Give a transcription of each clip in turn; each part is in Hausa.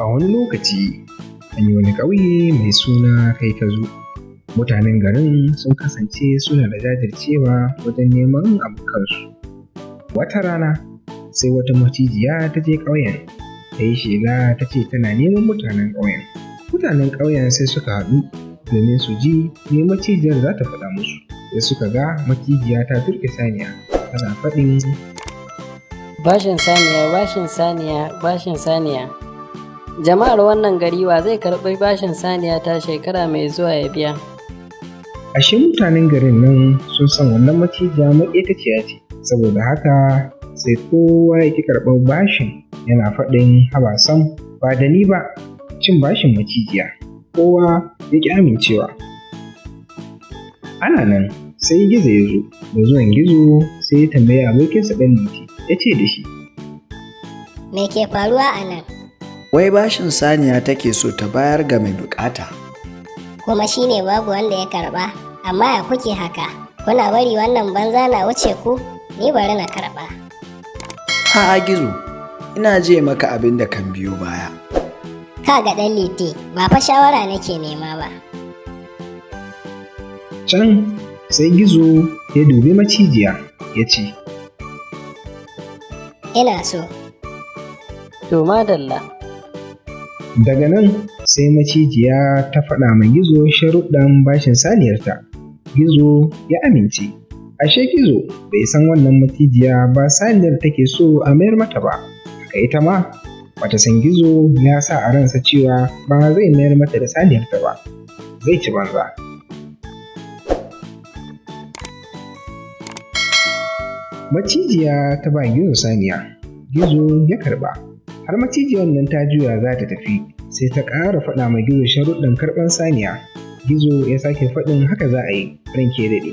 A wani lokaci, an yi wani ƙauye mai suna Kaikazu. Mutanen garin sun kasance suna da jajircewa wajen neman abokansu. Wata rana, sai wata macijiya ta je ƙauyen, ta yi shela ta ce tana neman mutanen ƙauyen. Mutanen ƙauyen sai suka haɗu domin su ji me macijiyar za ta faɗa musu. Sai suka ga macijiya ta turke saniya, tana faɗin Bashin saniya, bashin saniya, bashin saniya. Jama'ar wannan gari wa zai karɓi bashin saniya ta shekara mai zuwa ya biya? Ashe mutanen garin nan sun san wannan macijiya maƙetaciya ce, saboda haka sai kowa ya ƙi karɓar bashin yana faɗin haba sam ba da ni ba cin bashin macijiya. Kowa ya ƙi amincewa. Ana nan sai Gizo ya zo, da zuwan Gizo sai ya tambayi abokinsa ɗan Liti ya ce da shi, Me ke faruwa a nan? Wai bashin saniya take so ta bayar ga mai bukata. Kuma shi ne babu wanda ya karɓa, amma ya kuke haka? Kuna bari wannan banza na wuce ku? Ni bari na karɓa. Ha Gizo, ina je maka abin da kan biyo baya. Ka ga ɗan Liti, ba fa shawara nake nema ba. Can sai Gizo ya dubi macijiya ya ce, Ina so. To madalla. Daga nan sai macijiya ta faɗa ma Gizo sharuɗɗan bashin saniyarta. Gizo ya amince. Ashe Gizo bai san wannan macijiya ba saniyar take so a mayar mata ba. Haka ita ma bata san Gizo ya sa a ransa cewa ba zai mayar mata da saniyarta ba. Zai ci banza. Macijiya ta ba Gizo saniya. Gizo ya karɓa. Har macijiyar nan ta juya za ta tafi, sai ta ƙara faɗa ma Gizo sharuɗɗan karɓan saniya. Gizo ya sake faɗin haka za a yi, ranke ya daɗe.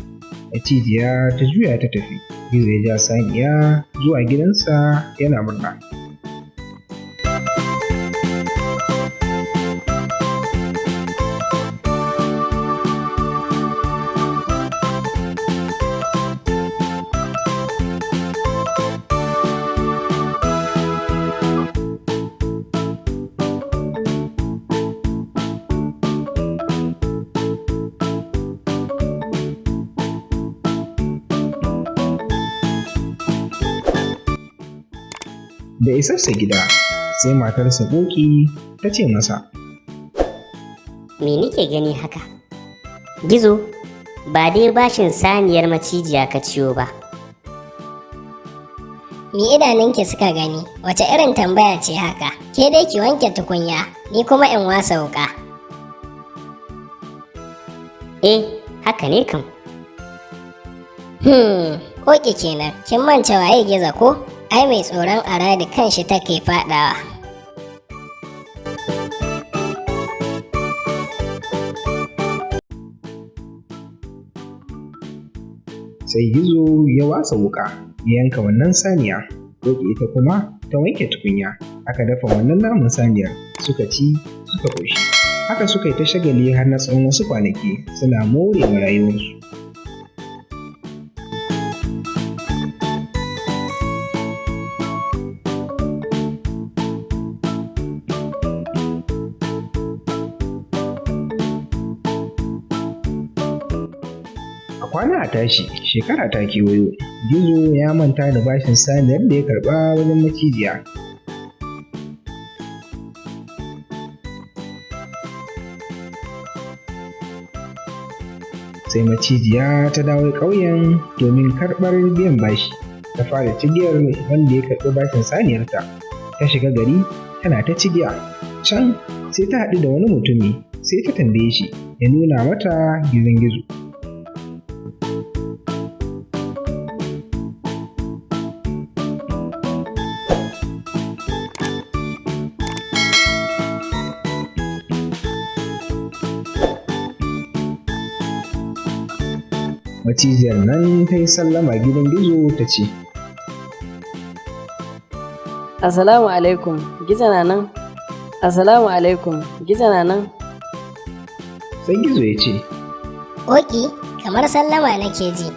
Macijiya ta juya ta tafi. Gizo ya ja saniya zuwa gidansa yana murna. Da isarsa gida, sai matarsa Ƙoƙi ta ce masa, Me nike gani haka? Gizo, ba dai bashin saniyar macijiya ka ciyo ba. Me idanunki suka gani? Wace irin tambaya ce haka? Ke dai ki wanke tukunya, ni kuma in wasa wuƙa. Eh, haka ne kam. Ƙoƙi kenan, kin manta waye Gizo ko? Ai mai tsoron aradi kanshi take faɗawa. Sai Gizo ya wasa wuƙa, ya yanka wannan saniya. Ƙoƙi ita kuma ta wanke tukunya, aka dafa wannan naman saniyar, suka ci suka ƙoshi. Haka suka yi ta shagali har na tsawon wasu kwanaki suna more wa rayuwarsu. A kwana a tashi, shekara ta kewayo, Gizo ya manta da bashin saniyar da ya karɓa wajen macijiya. Sai macijiya ta dawo ƙauyen domin karɓar biyan bashi. Ta fara cigiyar wanda ya karɓi bashin saniyarta. Ta shiga gari tana ta cigiya. Can sai ta haɗu da wani mutumi, sai ta tambaye shi ya nuna mata gidan Gizo. Macijiyar nan ta yi sallama gidan Gizo ta ce, Assalamu alaikum, Gizo na nan? Assalamu alaikum, Gizo na nan? Sai Gizo ya ce, Ƙoƙi, kamar sallama nake ji.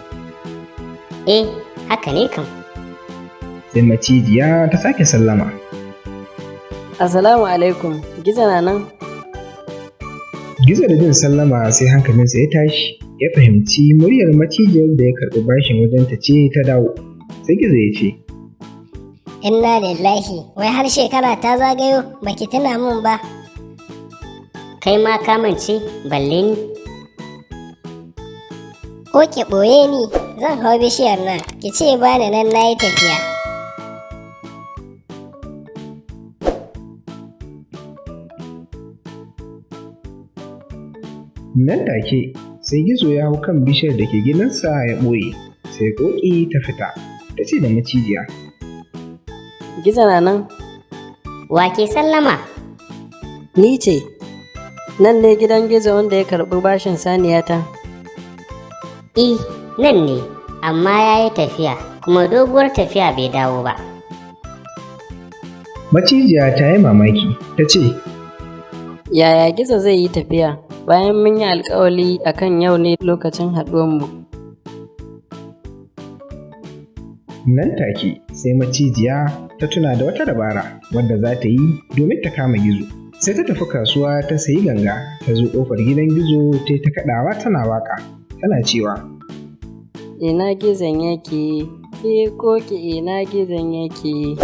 Eh, haka ne kam. Sai macijiya ta sake sallama. Assalamu alaikum, Gizo na nan? Gizo da jin sallama sai hankalinsa ya tashi, ya fahimci muryar macijiyar da ya karɓi bashin wajenta ce ta dawo. Sai Gizo ya ce, Inna lillahi, wai har shekara ta zagayo baki tuna mun ba. Kai ma ka mance balle ni. Ko ki ɓoye ni, zan hau bishiyar nan, ki ce bani nan na yi tafiya. Nan take sai Gizo ya hau kan bishiyar da ke gidansa ya ɓoye, sai Ƙoƙi ta fita, ta ce da macijiya, Gizo na nan? Wa ke sallama? Ni ce. Nan ne gidan Gizo wanda ya karɓi bashin saniyata. I, nan ne, amma ya yi tafiya, kuma doguwar tafiya bai dawo ba. Macijiya ta yi mamaki, ta ce, Yaya Gizo zai yi tafiya bayan mun yi alkawali akan yau ne lokacin haɗuwanmu? Nan take sai macijiya ta tuna da wata dabara wadda za ta yi domin ta kama Gizo. Sai ta tafi kasuwa ta sayi ganga, ta zo ƙofar gidan Gizo ta yi ta kaɗawa tana waƙa, tana cewa, Ina gizon yake? Ke Ƙoƙi ina gizon yake?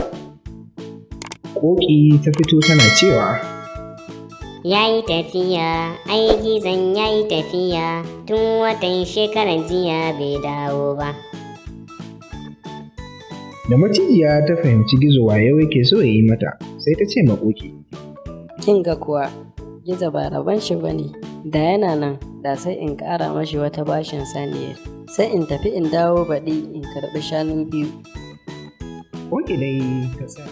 Ƙoƙi ta fito tana cewa, Ya yi tafiya, ai gizon ya yi tafiya, tun watan shekaran jiya bai dawo ba. Da macijiya ta fahimci Gizo wayo yake so ya yi mata, sai ta ce ma Ƙoƙi, Kin ga kuwa, Gizo ba rabon shi ba ne, da yana nan da sai in ƙara mashi wata bashin saniyar. Sai in tafi in dawo baɗi in karɓi shanu 2. Ƙoƙi dai ta tsaya.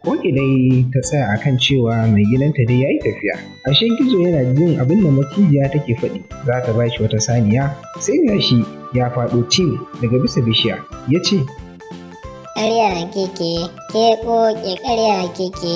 Ƙoƙi dai ta tsaya akan cewa mai gidanta dai ya yi tafiya. Ashe Gizo yana jin abin da macijiya take faɗi, za ta ba shi wata saniya, sai ga shi ya faɗo cin daga bisa bishiya, ya ce, Ƙarya kike, ke ƙoƙi ƙarya kike,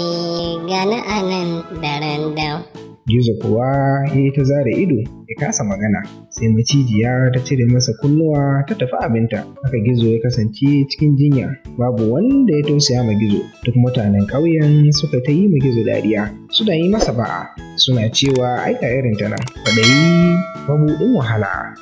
gani a nan daren dam. Gizo kuwa ya yi ta zare ido ya kasa magana, sai macijiya ta cire masa kunnuwa ta tafi abinta. Haka Gizo ya kasance cikin jinya, babu wanda ya tausaya ma Gizo. Duk mutanen ƙauyen suka ta yi ma Gizo dariya, suna yi masa ba'a, suna cewa ai ga irin ta nan, kwaɗayi mabuɗin wahala.